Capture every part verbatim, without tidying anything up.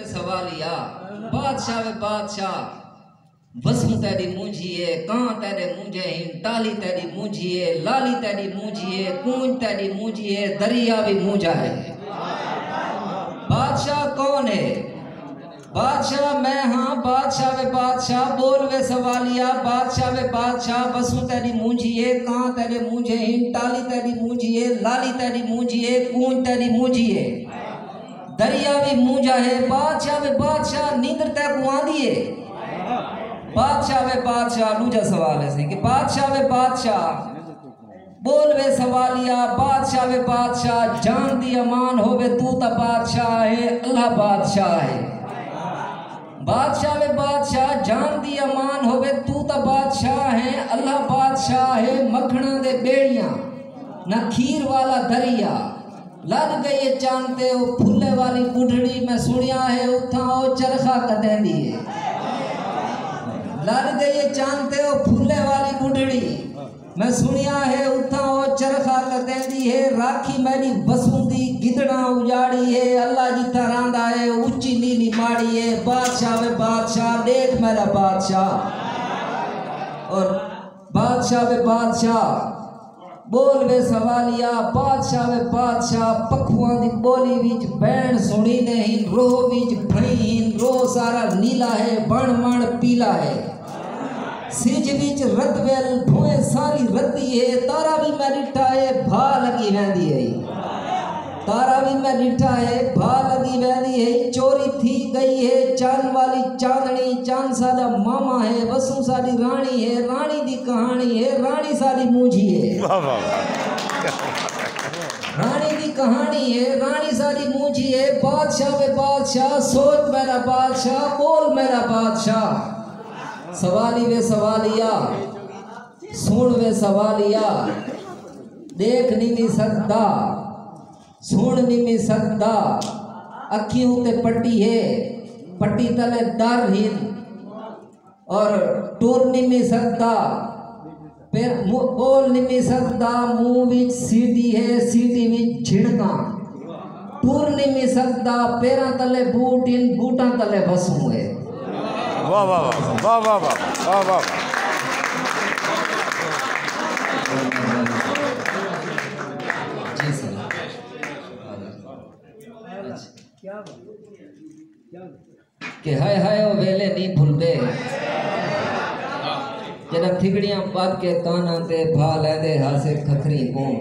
سوالیا، بادشاہ وے بادشاہ، وسوں تیݙی مونجھی اے، کاں تیݙے مونجھے ہن، ٹالی تیݙی مونجھی اے، لالی تیݙی مونجھی اے، کونج تیݙی مونجھی اے، دریا وی مونجھا اے۔ بادشاہ کون اے؟ بادشاہ میں ہاں، بادشاہ وے بادشاہ، بول وے سوالیا، بادشاہ وے بادشاہ، وسوں تیݙی مونجھی اے، کاں تیݙے مونجھے ہن، ٹالی تیݙی مونجھی اے، لالی تیݙی مونجھی اے، کونج تیݙی مونجھی اے۔ دریا وی مونجھا ہے، بادشاہ وے بادشاہ، نیندر تیکوں آندی ہے؟ بادشاہ وے بادشاہ، ݙوجھا سوال ہے سی کہ بادشاہ وے بادشاہ، بول وے سوالیا، بادشاہ وے بادشاہ، جان دی امان ہووے، توں تاں بادشاہ ہے، اللہ بادشاہ ہے۔ بادشاہ وے بادشاہ، جان دی امان ہووے، توں تاں بادشاہ ہے، اللہ بادشاہ ہے، مکھݨاں دے ٻیڑیاں، نہ کھیر والا دریا۔ لڳ ڳئی ہے چن تے او پھلے والی ٻڈھڑی، میں سݨیا ہے اتھاں او چرخا کتیندی ہے۔ لڳ ڳئی ہے چن تے او پھلے والی ٻڈھڑی، میں سݨیا ہے اتھاں او چرخا کتیندی ہے۔ راکھی میݙی وسوں دی گدڑاں اڄاڑی ہے، اللہ جتھاں رہندا ہے اچی نیلی ماڑی ہے۔ بادشاہ وے بادشاہ، ݙیکھ میݙا بادشاہ۔ اور بادشاہ وے بادشاہ، بول وے سوالیا، بادشاہ وے بادشاہ، پکھواں دی ٻولی وچ بھیݨ سݨیندے ہن، روہ وچ بھئیں ہن، روہ سارا نیلا ہے، وݨ وݨ پیلا ہے۔ سجھ وچ رت ویل بھوئیں ساری رتی ہے، تارا وی میں ݙٹھا ہے، بھا لڳی ویندی ہے۔ تارا وی میں ݙٹھا ہے، بھا لڳی ویندی ہے، چوری تھی ڳئی ہے، چن والی چاندݨی، چن ساݙا ماما ہے، وسوں ساݙی راݨی ہے، راݨی دی کہاݨی ہے، راݨی ساݙی مونجھی ہے۔ واہ، واہ، واہ۔ راݨی دی کہاݨی ہے، راݨی ساݙی مونجھی ہے، بادشاہ وے بادشاہ، سوچ میݙا بادشاہ، ٻول میݙا بادشاہ۔ سوالی وے سوالیا، سݨ وے سوالیا، ݙیکھ نمی سڳدا، سݨ نمی سڳدا، اکھیں اتے پٹی ہے، پٹی تلے در ہن، اور ٹر نمی سڳدا، پیر، مو-، ٻول نمی سڳدا، منہ وچ سیٹی ہے، سیٹی وچ جھڑکاں۔ ٹر نمی سڳدا، پیراں تلے بوٹ ہن، بوٹاں تلے وسوں ہے۔ واہ، واہ، واہ۔ جی سر۔ کہ ہائے ہائے او ویلے نی بھلدے، جݙاں تھڳڑیاں ٻدھ کے کاناں تے بھا لیندے ہاسے کھکھریں کوں۔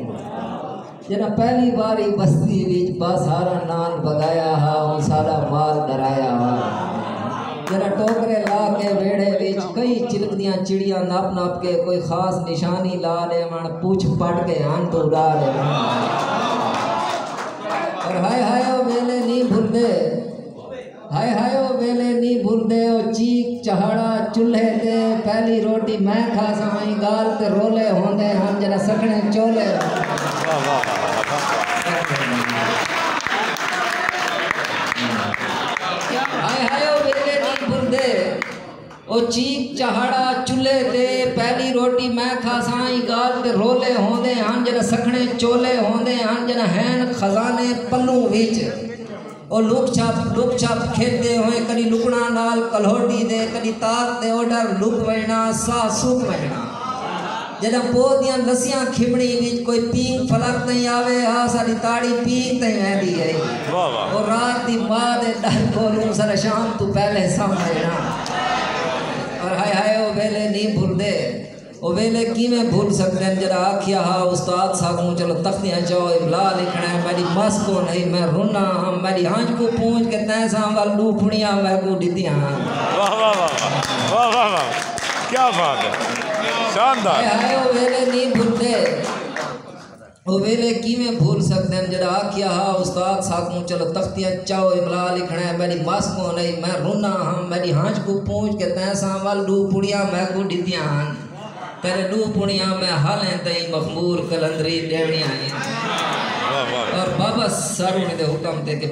جݙاں پہلی واری بستی وچ بس ہارا نان وڳایا ہا، اوں ساݙا مال ݙرایا ہا۔ جݙاں ٹوکرے لا کے ویڑھے وچ کئی چلکدیاں چڑیاں نپ نپ کے کوئی خاص نشانی لا ݙیوݨ، پچھ پٹ کے ہنڈ اݙا ݙیوݨ۔ اور ہائے ہائے او ویلے نی بھلدے، ہائے ہائے او ویلے نی بھلدے، او چیک چہاڑا چولھے تے، پہلی روٹی میں کھاساں، ایں ڳالھ تے رولے ہوندے ہن جݙاں سکھݨے چولے۔ واہ، واہ، واہ، واہ۔ ہائے ہائے او ویلے نی بھلدے، او چیک چہاڑا چولھے تے، پہلی روٹی میں کھاساں، ایں ڳالھ تے رولے ہوندے ہن جݙاں سکھݨے چولے ہوندے ہن، جݙاں ہین خزانے پلوں وچ۔ او لک چھپ، لک چھپ کھیݙدے ہوئے کݙی لکڑاں نال کلہوڑی دے، کݙی تاک دے اوڈر لک ویݨا، ساہ سک ویݨا۔ جݙاں پو دیاں لسیاں کھمڑی وچ کوئی پینگ فلک تئیں آوے ہا، ساݙی تاڑی پینگ تئیں ویندی ہئی۔ واہ، واہ۔ او رات دی ماء دے ݙر کولوں ساݙا شام توں پہلے سم ویݨا۔ اور ہائے ہائے او ویلے نی بھلدے۔ او ویلے کیویں بھل سڳدن جݙاں آکھیا ہا استاد ساکوں، چلو تختیاں چاؤ املا لکھݨا ہے، میݙی مس کون ہئی، میں رنا ہم، میݙی ہنج کوں پونج کے تیں ساں ول ݙو پھݨیاں میکوں ݙتیاں ہن۔ واہ، واہ، واہ، واہ۔ واہ، واہ، واہ۔ کیا بات ہے۔ شاندار۔ ہائے ہائے او ویلے نی بھلدے۔ او ویلے کیویں بھل سڳدن جݙاں آکھیا ہا استاد ساکوں، چلو تختیاں چاؤ املا لکھݨا ہے، میݙی مس کون ہئی، میں رنا ہم، میݙی ہنج کوں پونج کے تیں ساں ول ݙو پھݨیاں میکوں ݙتیاں ہن۔ تیݙے ݙو پھݨیاں میں حالیں تئیں مخمور قلندری ݙیوݨیاں ہن۔ واہ، واہ۔ اور بابا سر ہوݨیں دے حکم تے کہ